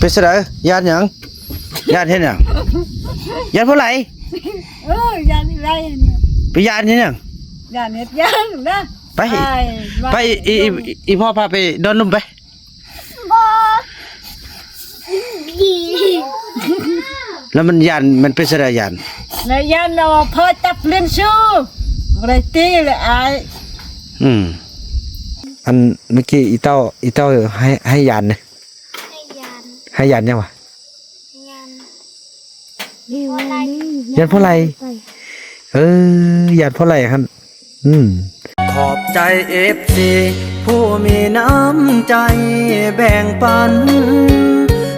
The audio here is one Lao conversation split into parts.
ເປັນຈັ່ງໃດ? ຢ້ານຫຍັງ? ຢ້ານເຮັດຫຍັງ? ຢ້ານຜູ້ໃດ? ເອີ ຢ້ານຜູ້ໃດ? ໄປຢ້ານເຮັດຫຍັງ? ຢ້ານເຮັດຫຍັງນະ? ໄປ ໄປ ອີ່ ອີ່ພໍ່ພາໄປນອນລຸ່ມໄປ. ບໍ່ ແລ້ວມັນຢ້ານ ມັນເປັນຈັ່ງໃດຢ້ານ? ແລ້ວຢ້ານວ່າພໍ່ຈັບຫຼິ້ນຊູ້ ບໍ່ໄດ້ຕີແລ້ວອ້າຍ. ອືມ ອັນເມື່ອກີ້ອີເຕົ້າ ອີເຕົ້າໃຫ້ ໃຫ້ຢ້ານເດ້ ໃຫ້ຢ້ານ ໃຫ້ຢ້ານຫຍັງວະ? ຢ້ານ ຢ້ານພໍ່ໄລ່ ເອີ ຢ້ານພໍ່ໄລ່ຫັ້ນ. ອືມ ຂອບໃຈເອັຟຊີຜູ້ມີນ້ຳໃຈແບ່ງປັນ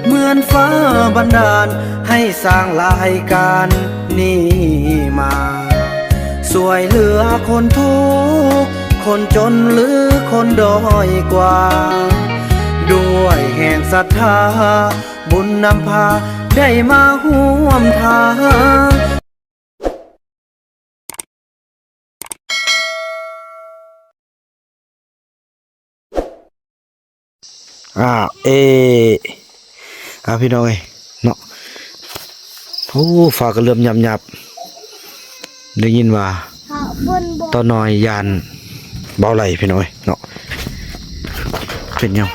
ເໝືອນຟ້າບັນດານໃຫ້ສ້າງລາຍການນີ້ມາ ຊ່ວຍເຫຼືອຄົນທຸກ ຄົນຈົນ ຫຼື ຄົນດ້ອຍກວ່າ ດ້ວຍແຮງສັດທາ ບຸນນຳພາໄດ້ມາຮ່ວມທາງ. ອາ ເອ ອາ ພີ່ນ້ອງເອີຍເນາະ ໂອ້ ຟ້າກໍເລີ່ມຫຍັບໆ ໄດ້ຍິນວ່າ ຕານ້ອຍຢ້ານເບົາໄຫຼ ພີ່ນ້ອງເອີຍເນາະ ເປັນຫຍັງ?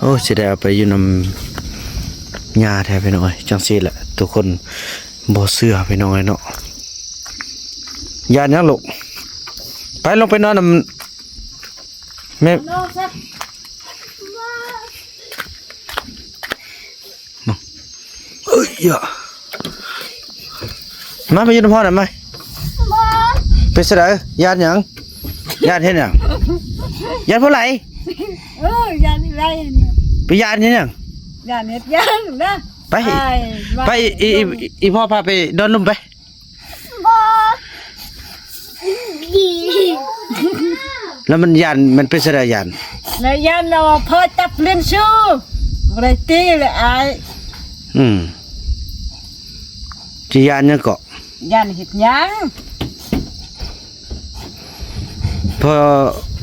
ໂອ້ ຊິໄດ້ເອົາໄປຢູ່ນຳຍ່າແທ້ພີ່ນ້ອງເອີຍ ຈັ່ງຊີ້ແຫຼະ ທຸກຄົນບໍ່ເຊື່ອພີ່ນ້ອງເອີຍເນາະ. ຢ້ານຫຍັງລູກ? ໄປ ລົງໄປນອນນຳແມ່. ເອີຍ ມາ ມາຢູ່ນຳພໍ່ນະ ມາ. ບໍ່ ເປັນຈັ່ງໃດ? ຢ້ານຫຍັງ? ຢ້ານເຮັດຫຍັງ? ຢ້ານຜູ້ໃດ? ເອີ ຢ້ານຜູ້ໃດ? ໄປຢ້ານເຮັດຫຍັງ? ຢ້ານເຮັດຫຍັງນະ? ໄປ ໄປ ອີ່ ອີ່ ອີ່ພໍ່ພາໄປນອນລຸ່ມໄປ. ບໍ່ ແລ້ວມັນຢ້ານ ມັນເປັນຈັ່ງໃດຢ້ານ? ແລ້ວຢ້ານວ່າພໍ່ຈັບຫຼິ້ນຊູ້ ບໍ່ໄດ້ຕີແລ້ວອ້າຍ. ອືມ ຊິຢ້ານຫຍັງເກາະ? ຢ້ານເຮັດຫຍັງ? ພໍ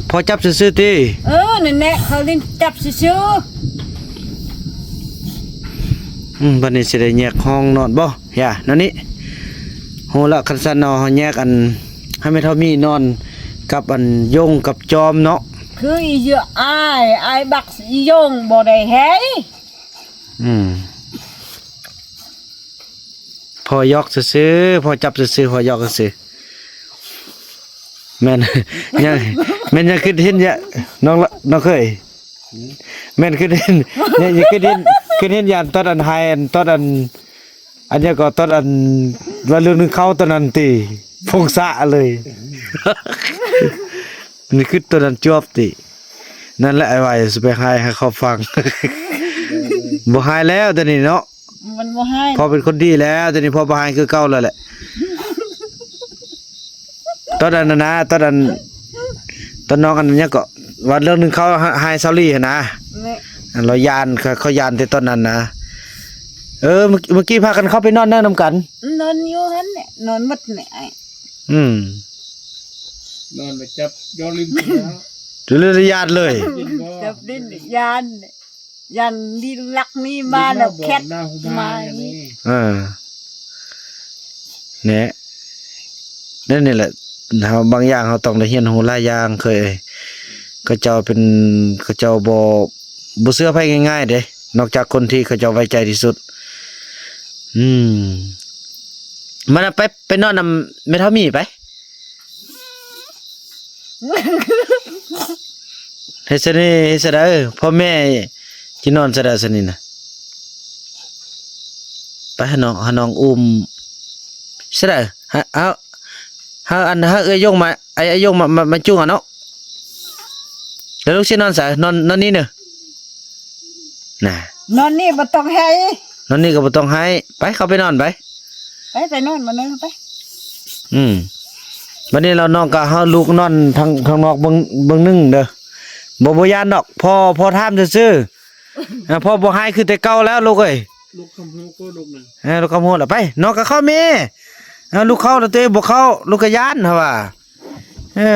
ພໍຈັບຊື່ໆຕິ. ເອີ ນັ້ນແຫຼະ ເຂົາຫຼິ້ນຈັບຊື່ໆ. ອືມ ບັດນີ້ຊິໄດ້ແຍກຫ້ອງນອນບໍ່? ຢ່າ ນອນນີ້. ໂຫ ລະຄັນຊັ້ນເນາະ ເຮົາແຍກອັນ ໃຫ້ແມ່ເຖົ້າມີນອນກັບອັນຢົງກັບຈອມເນາະ. ຄືອີເຍອະ ອ້າຍ ອ້າຍບັກອີຢົງບໍ່ໄດ້ໃຫ້. ອືມ. ພໍຢອກຊື່ໆ ພໍຈັບຊື່ໆ ພໍຢອກຊື່ໆ. ແມ່ນ ຍັງ ແມ່ນຍັງຄິດເຫັນຍະ ນ້ອງລະ ນ້ອງເຄີຍ ແມ່ນຄິດເຫັນ ຍັງ ຍັງຄິດເຫັນ ຄິດເຫັນຍານຕອນອັນໄຮ ອັນຕອນອັນ ອັນຫຍັງກໍ ຕອນອັນວ່າເລື່ອງໜຶ່ງເຂົ້າຕອນນັ້ນຕິ ຟົງສະເລີຍ. ນີ້ຄືຕອນນັ້ນຈວບຕິ. ນັ້ນແຫຼະ ອ້າຍວ່າຊິໄປໄຮໃຫ້ເຂົາຟັງ. ບໍ່ໄຮແລ້ວດຽວນີ້ເນາະ. ມັນບໍ່ຮ້າຍ ພໍ່ເປັນຄົນດີແລ້ວ ດຽວນີ້ພໍ່ບໍ່ຮ້າຍຄືເກົ່າແລ້ວແຫຼະ. ຕອນນັ້ນນະ ຕອນນັ້ນ ຕອນນ້ອງອັນຫຍັງເກາະ ວ່າເລື່ອງໜຶ່ງເຂົາຮ້າຍຊາວລີຫັ້ນນະ ລາວຢ້ານ ເຂົາຢ້ານແຕ່ຕອນນັ້ນນະ. ເອີ ເມື່ອ ເມື່ອກີ້ພາກັນເຂົ້າໄປນອນນຳກັນ ນອນຢູ່ຫັ້ນແຫຼະ ນອນໝົດແຫຼະ. ອືມ ນອນໄປຈັບຢອກຫຼິ້ນ ຈົນເລີຍຢ້ານເລີຍ ຈັບຫຼິ້ນຢ້ານ. ຢ້ານລີ້ລັບນີ້ມາແລ້ວແຄັດມາ. ເອີ ແນະ ແນວນີ້ແຫຼະ ເຮົາບາງຢ່າງເຮົາຕ້ອງໄດ້ຮຽນຮູ້ຫຼາຍຢ່າງເຄີຍ. ເຂົາເຈົ້າເປັນ ເຂົາເຈົ້າບໍ່ ບໍ່ເຊື່ອໃຜງ່າຍໆເດ້ ນອກຈາກຄົນທີ່ເຂົາເຈົ້າໄວ້ໃຈທີ່ສຸດ. ອືມ ມານະ ໄປ ໄປນອນນຳແມ່ເຖົ້າໝີໄປ. ເຮັດຊະນີ້ ເຮັດຊະໃດ ພໍ່ແມ່ຊິນອນຊະໃດຊະນີ້ນະ. ໄປຫານ້ອງ ຫານ້ອງອຸ້ມຊະໃດ ຫາ ເອົາ ຫາ ອັນ ຫາເອື້ອຍຢົງມາ ໄອ້ ໄອ້ຢົງມາ ມາ ມາຈຸງເອົາເນາະ. ແລ້ວລູກຊິນອນໃສ? ນອນ ນອນນີ້ເດີ. ນະ ນອນນີ້ບໍ່ຕ້ອງໄຫ້ ນອນນີ້ກໍບໍ່ຕ້ອງໄຫ້. ໄປ ເຂົ້າໄປນອນໄປ ໄປ ໄປນອນ ມານອນໄປ. ອືມ ບັດນີ້ລາວນ້ອງກໍເຮົາລູກນອນທາງ ທາງນອກເບິ່ງ ເບິ່ງໜຶ່ງເດີ. ບໍ່ ບໍ່ຢ້ານດອກ ພໍ່ ພໍ່ຖາມຊື່ໆ. ເອີ ພໍ່ບໍ່ຮ້າຍຄືແຕ່ເກົ່າແລ້ວລູກເອີຍ. ລູກຄຳຮູ້ກໍລູກນະ ເອີ ລູກຄຳຮູ້ລະ. ໄປ ນ້ອງກໍເຂົ້າແມ່. ເອີ ລູກເຂົ້າລະ ໂຕເອງບໍ່ເຂົ້າ ລູກກໍຢ້ານ ເຮົາວ່າ. ເອີ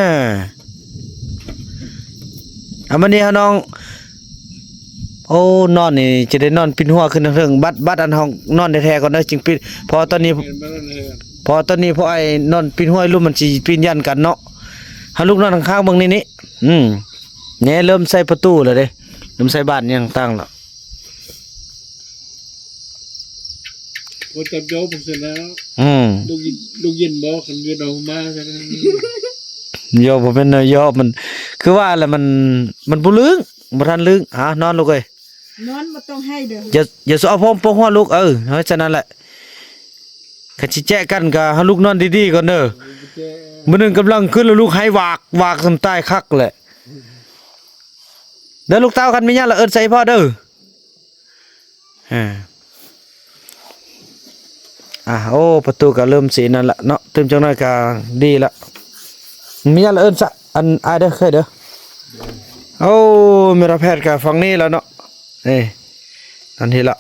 ເອົາ ມານີ້ເຮົານ້ອງ. ໂອ້ ນອນນີ້ຈະໄດ້ນອນປິ່ນຫົວຂຶ້ນທາງເທິງ ບັດ ບັດອັນຫ້ອງນອນແທ້ໆກ່ອນເດີ ຈຶ່ງປິດ ເພາະວ່າຕອນນີ້ ແມ່ນ ບໍ່ນອນເຮືອນ ເພາະວ່າຕອນນີ້ພໍ່ອ້າຍນອນປິ່ນຫົວຢູ່ລຸ່ມ ມັນຊິປິ່ນຢ້ານກັນເນາະ. ເຮົາລຸກນອນຂ້າງໆເບິ່ງນີ້ນີ້ ອືມ ແນ່ ເລີ່ມໃສ່ປະຕູແລ້ວເດ້ ເລີ່ມໃສ່ບານຫຍັງຕ່າງແລ້ວ. ບໍ່ຈັບໂຍກເປັນຊັ້ນແລ້ວ. ອືມ ລູກຍິນ ລູກຍິນບໍ່ ຄັນເວລາເຮົາມາຊັ້ນ. ໂຍກ ບໍ່ແມ່ນແນວໂຍກ ມັນ ຄືວ່າແຫຼະ ມັນ ມັນບໍ່ລຶ້ງ ບໍ່ທັນລຶ້ງ. ອ່າ ນອນລູກເອີຍ ນອນ ບໍ່ຕ້ອງໄຫ້ເດີ. ຢ່າ ຢ່າສູ່ເອົາຜົມປົກຫົວລູກ. ເອີ ເຮັດຊັ້ນນັ້ນແຫຼະ. ຄັນຊິແຈະກັນກໍໃຫ້ລູກນອນດີໆກ່ອນເດີ. ມື້ໜຶ່ງກຳລັງຂຶ້ນແລ້ວລູກໄຫ້ວາກວາກ ຊັ້ນຕາຍຄັກແຫຼະ. ເດີລູກເຕົ້າ ຄັນມີຫຍັງລະເອີ້ນໃສ່ພໍ່ເດີ. ອ່າ ອ່າ ໂອ້ ປະຕູກໍເລີ່ມຊິນັ້ນລະເນາະ ຕື່ມຈັກໜ້ອຍກໍດີລະ. ມີຫຍັງລະເອີ້ນຊະ ອັນອ້າຍເດີ ເຄີຍເດີ. ໂອ້ ແມ່ນແພດກໍຝັ່ງນີ້ລະເນາະ. ເອີ ອັນນີ້ລະ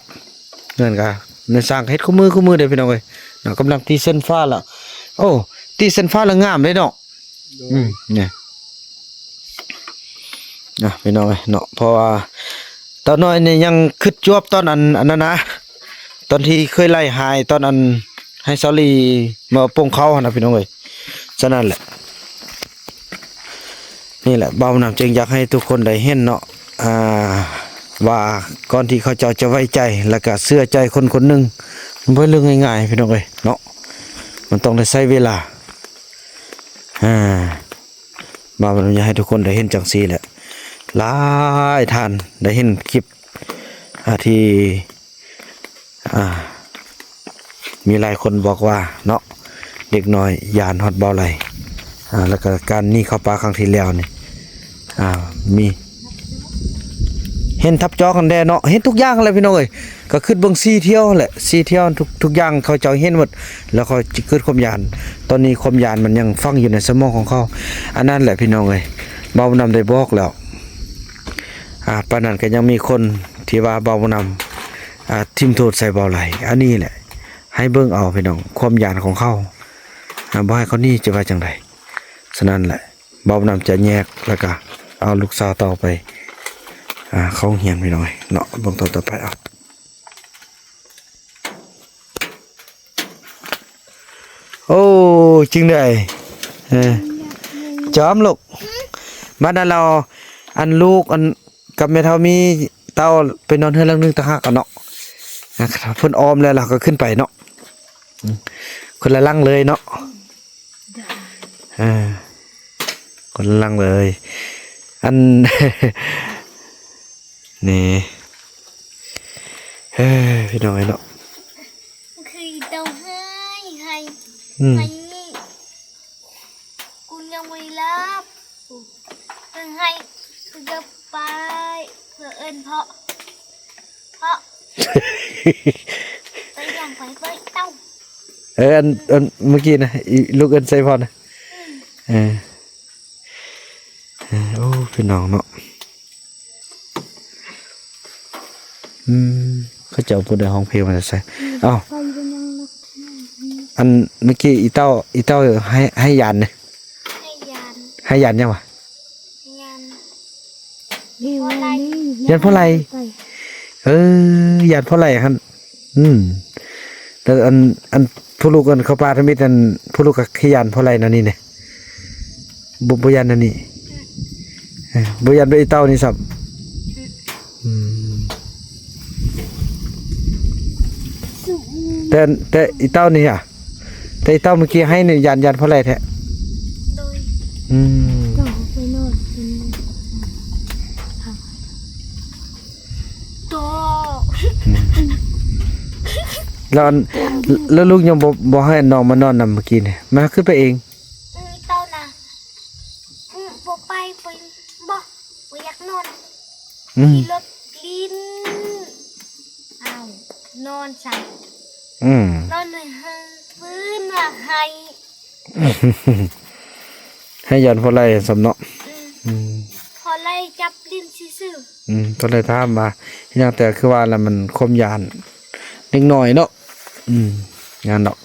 ເຮືອນກໍແມ່ນສ້າງເຮັດຄູ່ມື້ ຄູ່ມື້ເດ້ພີ່ນ້ອງເອີຍເນາະ. ກຳລັງຕີເສັ້ນຝາລະ. ໂອ້ ຕີເສັ້ນຝາລະງາມເດ້ເນາະ. ໂດຍ ອືມ ນີ້ ອ່ະ ພີ່ນ້ອງເອີຍເນາະ ເພາະວ່າຕານ້ອຍນີ້ຍັງຄຶດຈວບຕອນອັນ ອັນນັ້ນນະ ຕອນທີ່ເຄີຍໄລ່ຫາຍ ຕອນອັນໃຫ້ສາວລີມາປົງເຂົ້າຫັ້ນນະ ພີ່ນ້ອງເອີຍ. ສະນັ້ນແຫຼະ ນີ້ແຫຼະ ບ່າວນຳຈຶ່ງຢາກໃຫ້ທຸກຄົນໄດ້ເຫັນເນາະ ອ່າ ວ່າກ່ອນທີ່ເຂົາເຈົ້າຈະໄວ້ໃຈ ແລ້ວກະເຊື່ອໃຈຄົນຄົນໜຶ່ງ ມັນບໍ່ເລື່ອງງ່າຍໆ ພີ່ນ້ອງເອີຍເນາະ ມັນຕ້ອງໄດ້ໃຊ້ເວລາ. ອ່າ ບ່າວນຳຢາກໃຫ້ທຸກຄົນໄດ້ເຫັນຈັ່ງຊີ້ແຫຼະ ຫຼາຍທ່ານໄດ້ເຫັນຄລິບ ອ່າ ທີ່ ອ່າ ມີຫຼາຍຄົນບອກວ່າເນາະ ເດັກນ້ອຍຢ້ານຮອດບ່າວໄຫຼ ອ່າ ແລ້ວກໍການໜີເຂົ້າປ່າຄັ້ງທີ່ແລ້ວນີ້ ອ່າ ມີ ເຫັນທັບຈອກຫັ້ນແດ່ເນາະ ເຫັນທຸກຢ່າງຫັ້ນແຫຼະພີ່ນ້ອງເອີຍ. ກໍຄິດເບິ່ງສີ່ທ່ຽວຫັ້ນແຫຼະ ສີ່ທ່ຽວ ທຸກ ທຸກຢ່າງເຂົາເຈົ້າເຫັນໝົດ ແລ້ວເຂົາຈະເກີດຄວາມຢ້ານ. ຕອນນີ້ຄວາມຢ້ານມັນຍັງຝັງຢູ່ໃນສະໝອງຂອງເຂົາ ອັນນັ້ນແຫຼະພີ່ນ້ອງເອີຍ. ບ່າວນຳໄດ້ບອກແລ້ວ ອ່າ ປານນັ້ນກໍຍັງມີຄົນທີ່ວ່າບ່າວນຳ ອ່າ ຖິ້ມໂທດໃສ່ບ່າວໄຫຼ. ອັນນີ້ແຫຼະ ໃຫ້ເບິ່ງເອົາພີ່ນ້ອງ ຄວາມຢ້ານຂອງເຂົາ ອ່າ ບໍ່ໃຫ້ເຂົາໜີຈະວ່າຈັ່ງໃດ. ສະນັ້ນແຫຼະ ບ່າວນຳຈະແຍກ ແລ້ວກະເອົາລູກສາວຕໍ່ໄປ ອ່າ ເຂົ້າໂຮງຮຽນພີ່ນ້ອງເນາະ. ເບິ່ງຕອນຕໍ່ໄປເອົາ. ໂອ້ ຈຶ່ງໄດ້ ເອີ ຈອມລູກ ບັດນັ້ນລາວ ອັນລູກ ອັນກັບແມ່ເຖົ້າມີເຕົ້າໄປນອນເຮືອນຫຼັງໜຶ່ງຕ່າງຫາກເນາະ ເພິ່ນອ້ອມແລ້ວລາວກໍຂຶ້ນໄປເນາະ ອືມ ຄົນລະຫຼັງເລີຍເນາະ ເອີ ຄົນລະຫຼັງເລີຍ ອັນ ນີ້ ເອີ ພີ່ນ້ອງເອີຍເນາະ. ຄືເຕົ້າໄຫ້ ໄຫ້ ອືມ ໄຫ້ ກູຍັງບໍ່ໄດ້ຫຼັບ ເພິ່ນໄຫ້ ເພິ່ນກໍໄປ ເພິ່ນເອີ້ນເພາະ ເພາະ ໄປຫຍັງ ໄປ ໄປເຕົ້າ ເອີ ອັນ ອັນເມື່ອກີ້ນະ ອີ ລູກເອີ້ນໃສ່ພໍ່ນະ ອືມ ເອີ ເອີ ໂອ້ ພີ່ນ້ອງເນາະ. ອືມ ເຂົາເຈົ້າຜູ້ໃດຮ້ອງເພງມາແຕ່ໃສ? ເອົ້າ ອັນເມື່ອກີ້ອີເຕົ້າ ອີເຕົ້າໃຫ້ ໃຫ້ຢານເດ້ ໃຫ້ຢານ ໃຫ້ຢານຫຍັງວະ? ຢານ ຢ້ານພໍ່ໄລ່ ຢ້ານພໍ່ໄລ່ ເອີ ຢ້ານພໍ່ໄລ່ຫັ້ນ ອືມ ແຕ່ອັນ ອັນຜູ້ລູກອັນເຂົ້າປ່າທຳອິດນັ້ນ ຜູ້ລູກກໍຄືຢ້ານພໍ່ໄລ່ແນວນີ້ເດ້ ບໍ່ ບໍ່ຢ້ານແນວນີ້ ເອີ ບໍ່ຢ້ານແບບອີເຕົ້ານີ້ຊ້ຳ ອືມ ແຕ່ ແຕ່ອີເຕົ້ານີ້ຫະ ແຕ່ອີເຕົ້າເມື່ອກີ້ໃຫ້ນີ້ຢ້ານ ຢ້ານພໍ່ໄລ່ແທ້ ໂດຍ ອືມ ໂຕ ອືມ ແລ້ວອັນ ແລ້ວລູກຍັງບໍ່ ບໍ່ໃຫ້ນ້ອງມານອນນຳເມື່ອກີ້ນີ້ ມາຂຶ້ນໄປເອງ ອືມ ເຕົ້ານະ ອືມ ບໍ່ໄປ ບໍ່ ບໍ່ຢາກນອນ ອືມ ຂີ່ລົດຫຼິ້ນ ອ້າວ ນອນຊະ ອືມ ນອນໃນເຮືອນ ຟື້ນມາໃຫ້ ໃຫ້ຢ້ານພໍ່ໄລ່ຊ້ຳເນາະ ອືມ ອືມ ພໍ່ໄລ່ຈັບຫຼິ້ນຊື່ໆ ອືມ ກໍເລີຍຖາມວ່າຫຍັງ ແຕ່ຄືວ່າລະມັນຄວາມຢ້ານເດັກນ້ອຍເນາະ ອືມ ຢ້ານດອກ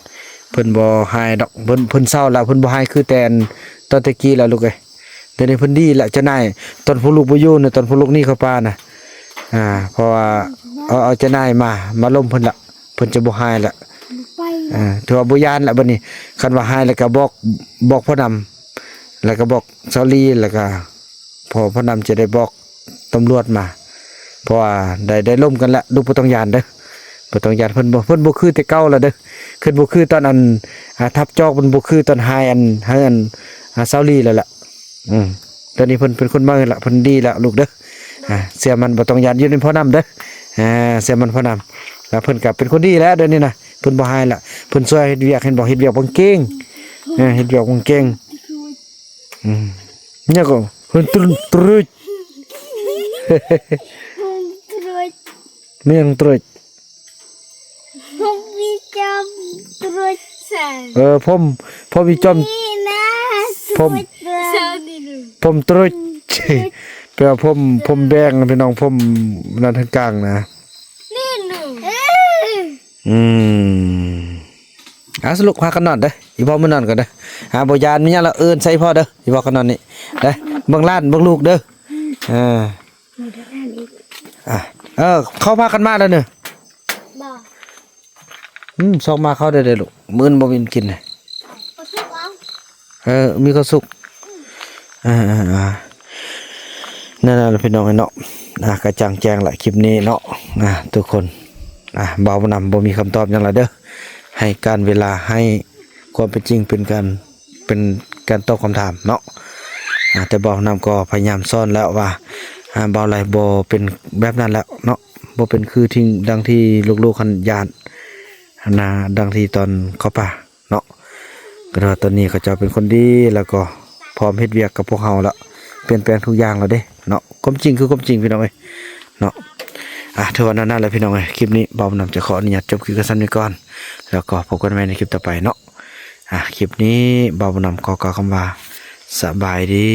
ເພິ່ນບໍ່ຮ້າຍດອກ ເພິ່ນ ເພິ່ນເຊົາລະ ເພິ່ນບໍ່ຮ້າຍຄືແຕ່ຕອນແຕ່ກີ້ລະລູກເອີຍ ດຽວນີ້ເພິ່ນດີລະ ເຈົ້ານາຍ. ຕອນພວກລູກບໍ່ຢູ່ນະ ຕອນພວກລູກໜີເຂົ້າປ່ານະ ອ່າ ເພາະວ່າເອົາ ເອົາເຈົ້ານາຍມາ ມາລົມເພິ່ນລະ ເພິ່ນຈະບໍ່ຮ້າຍລະ. ໄປ ອ່າ ຖືວ່າບໍ່ຢ້ານລະບັດນີ້. ຄັນວ່າຮ້າຍແລ້ວກໍບອກ ບອກພໍ່ນຳ ແລ້ວກໍບອກສາວລີ ແລ້ວກໍພໍ່ ພໍ່ນຳຈະໄດ້ບອກຕຳຫຼວດມາ ເພາະວ່າໄດ້ ໄດ້ລົມກັນລະ. ລູກບໍ່ຕ້ອງຢ້ານເດີ ບໍ່ຕ້ອງຢ້ານ. ເພິ່ນບໍ່ ເພິ່ນບໍ່ຄືແຕ່ເກົ່າລະເດີ ເພິ່ນບໍ່ຄືຕອນອັນ ອ່າ ທັບຈອກ ມັນບໍ່ຄືຕອນຮ້າຍອັນ ໃຫ້ອັນ ອ່າ ສາວລີແລ້ວລະ. ອືມ ດຽວນີ້ເພິ່ນເປັນຄົນໃໝ່ລະ ເພິ່ນດີລະລູກເດີ. ອ່າ ເຊື່ອໝັ້ນ ບໍ່ຕ້ອງຢ້ານ ຢູ່ນຳພໍ່ນຳເດີ. ອ່າ ເຊື່ອໝັ້ນພໍ່ນຳ ລະເພິ່ນກໍເປັນຄົນດີແລ້ວ ດຽວນີ້ນະ ເພິ່ນບໍ່ຮ້າຍລະ. ເພິ່ນຊ່ວຍເຮັດວຽກ ເຫັນບໍ່ ເຮັດວຽກບັງເກງ ເອີ ເຮັດວຽກບັງເກງ. ອືມ ຫຍັງກໍ ເພິ່ນຕຣຸດ ຕຣຸດ ຕຣຸດ ແມ່ນຕຣຸດ ຜົມມີຈອມຕຣຸດ. ເອີ ຜົມ ຜົມມີຈອມ ນີ້ນະ ຜົມ ຕຣຸດ ຜົມຕຣຸດ ຕຣຸດ ແປວ່າຜົມ ຜົມແບງ ພີ່ນ້ອງ ຜົມນັ້ນທາງກາງນະ. ນີ້ໜຶ່ງ ອືມ ອ່າ ສະຫຼຸບພາກັນນອນເດີ ອີພໍ່ມື້ນອນກ່ອນເດີ. ອ່າ ບໍ່ຢ້ານມີຫຍັງລະ ເອີ້ນໃສ່ພໍ່ເດີ ອີພໍ່ກັນນອນນີ້ເດີ. ເບິ່ງຫຼານເບິ່ງລູກເດີ. ເອີ ອ່າ ເອີ ເຂົ້າພາກັນມາແລ້ວເນີ. ບໍ່ ອືມ ຊອກມາເຂົ້າໄດ້ເດີລູກ ມື້ອື່ນບໍ່ມີກິນ. ເອີ ມີເຂົ້າສຸກ ອ່າໆໆ ນັ້ນລະພີ່ນ້ອງເອີຍເນາະ. ອ່າ ກະຈ່າງແຈ້ງລະຄລິບນີ້ເນາະ ອ່າ ທຸກຄົນ. ອ່າ ບ່າວນຳບໍ່ມີຄຳຕອບຫຍັງລະເດີ ໃຫ້ການເວລາ ໃຫ້ຄວາມເປັນຈິງ ເປັນການ ເປັນການຕອບຄຳຖາມເນາະ. ອ່າ ແຕ່ບ່າວນຳກໍພະຍາຍາມສອນແລ້ວວ່າ ອ່າ ບ່າວໄລບໍ່ເປັນແບບນັ້ນແລ້ວເນາະ ບໍ່ເປັນຄືທີ່ ດັ່ງທີ່ລູກໆຫັ້ນຢ້ານຫັ້ນນະ ດັ່ງທີ່ຕອນເຂົ້າປ່າ ເນາະ. ກໍຖືວ່າຕອນນີ້ເຂົາເຈົ້າເປັນຄົນດີ ແລ້ວກໍພ້ອມເຮັດວຽກກັບພວກເຮົາລະ ປ່ຽນແປງທຸກຢ່າງແລ້ວເດ້ເນາະ. ຄວາມຈິງຄືຄວາມຈິງພີ່ນ້ອງເອີຍເນາະ. ອ່າ ຖືວ່ານັ້ນແຫຼະພີ່ນ້ອງເອີຍ ຄລິບນີ້ບ່າວນຳຈະຂໍອະນຸຍາດຈົບຄລິບກັນສ່ຳນີ້ກ່ອນ ແລ້ວກໍພົບກັນໃໝ່ໃນຄລິບຕໍ່ໄປເນາະ. ອ່າ ຄລິບນີ້ບ່າວນຳຂໍກ່າວຄຳວ່າ ສະບາຍດີ.